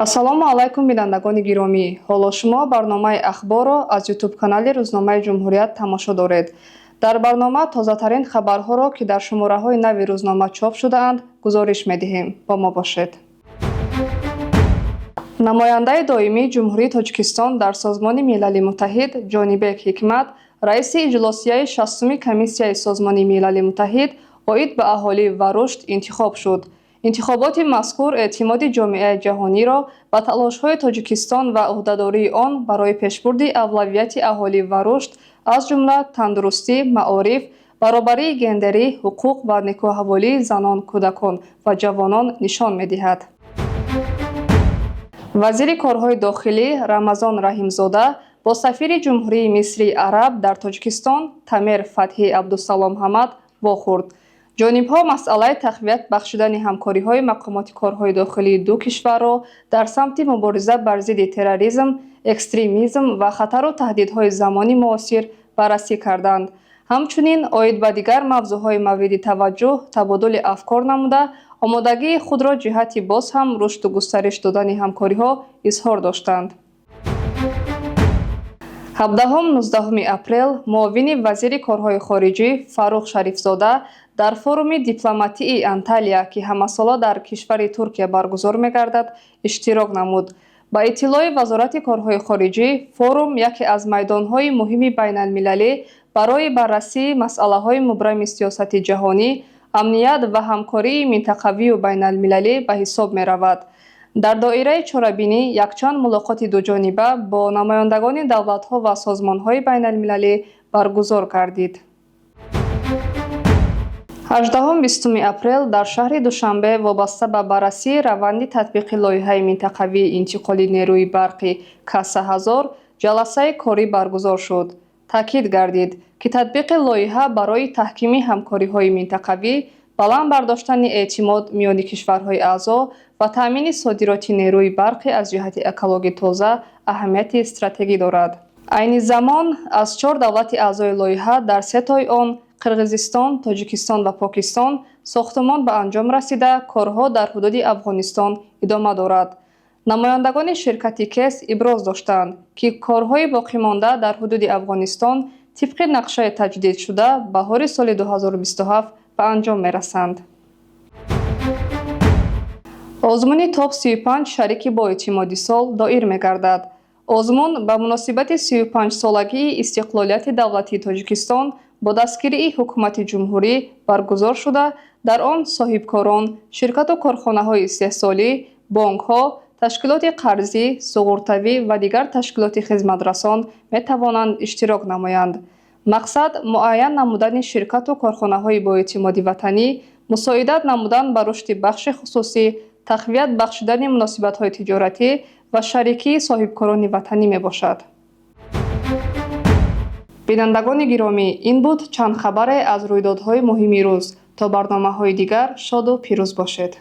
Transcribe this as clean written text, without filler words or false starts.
Ассалому алайкум, бинандагони гиромӣ! Ҳоло шумо барномаи «Ахборро» аз Ютуб-канали рӯзномаи «Ҷумҳурият» тамошо доред. Дар барнома тозатарин хабарҳоро, ки дар шумораҳои нави рӯзнома чоп шудаанд, гузориш медиҳем. Бо мо бошед. Намояндаи доимии Ҷумҳурии Тоҷикистон дар Созмони Милали Муттаҳид Ҷонибек Ҳикмат раиси иҷлосияи 60-уми Комиссияи Созмони Милали Муттаҳид оид ба аҳолӣ ва рушд интихоб шуд. Интихоботи мазкур эътимоди ҷомеаи ҷаҳониро ба талошҳои Тоҷикистон ва ӯҳдадории он барои пешбурди авлавияти аҳолӣ ва рушд, аз ҷумла тандурустӣ, маориф, баробарии гендерӣ, ҳуқуқ ва некӯаҳволии занон, кӯдакон ва ҷавонон нишон медиҳад. Вазири корҳои дохилӣ Рамазон Раҳимзода бо сафири Ҷумҳурии Мисри Араб дар Тоҷикистон Тамер Фатҳӣ Абдусалом Ҳамад вохӯрд. Ҷонибҳо масъалаи тақвият бахшидани ҳамкориҳои мақомоти корҳои дохилии ду кишварро дар самти мубориза бар зидди терроризм, экстремизм ва хатару таҳдидҳои замони муосир баррасӣ карданд. Ҳамчунин оид ба дигар мавзӯъҳои мавриди таваҷҷӯҳ табодули афкор намуда, омодагии худро ҷиҳати боз ҳам рушду густариш додани ҳамкориҳо изҳор доштанд. 17-19 апрел муовини вазири корҳои хориҷӣ Фаррух Шарифзода дар форуми дипломатии Анталия, ки ҳамасола дар кишвари Туркия баргузор мегардад, иштирок намуд. Ба иттилои Вазорати корҳои хориҷӣ, форум яке аз майдонҳои муҳими байналмилалӣ барои баррасии масъалаҳои мубрами сиёсати ҷаҳонӣ, амният ва ҳамкории минтақавию байналмилалӣ ба ҳисоб меравад. Дар доираи чорабинӣ якчанд мулоқоти дуҷониба бо намояндагони давлатҳо ва созмонҳои байналмилалӣ баргузор гардид. 18-20 апрел дар шаҳри Душанбе вобаста ба баррасии раванди татбиқи лоиҳаи минтақавии интиқоли нерӯи барқи Каса 1000 ҷаласаи корӣ баргузор шуд. Таъкид гардид, ки татбиқи лоиҳа барои таҳкими ҳамкориҳои минтақавӣ, баланд бардоштани эътимод миёни кишварҳои аъзо ва таъмини содироти нерӯи барқӣ аз ҷиҳати экологӣ тоза аҳамияти стратегӣ дорад. Айни замон аз чор давлати аъзои лоиҳа дар сетои он, Қирғизистон, Тоҷикистон ва Покистон, сохтумон ба анҷом расида, корҳо дар ҳудуди Афғонистон идома дорад. Намояндагони ширкати КЕС иброз доштанд, ки корҳои боқимонда дар ҳудуди Афғонистон тибқи нақшаи таҷдидшуда баҳори соли 2027 ба анҷом мерасанд. Озмуни ТОП 35 шарики боэътимоди сол доир мегардад. Озмун ба муносибати 35-солагии истиқлолияти давлатии Тоҷикистон бо дастгирии ҳукумати ҷумҳурӣ баргузор шуда, дар он соҳибкорон, ширкату корхонаҳои истеҳсолӣ, бонкҳо, ташкилоти қарзӣ, суғуртавӣ ва дигар ташкилоти хизматрасон метавонанд иштирок намоянд. Мақсад муайян намудани ширкату корхонаҳои боэътимоди ватанӣ, мусоидат намудан ба рушди бахши хусусӣ, тақвият бахшидани муносибатҳои тиҷоратӣ ва шарикии соҳибкорони ватанӣ мебошад. Бинандагони гиромӣ, ин буд чанд хабаре аз рӯйдодҳои муҳими рӯз. То барномаҳои дигар шоду пирӯз бошед.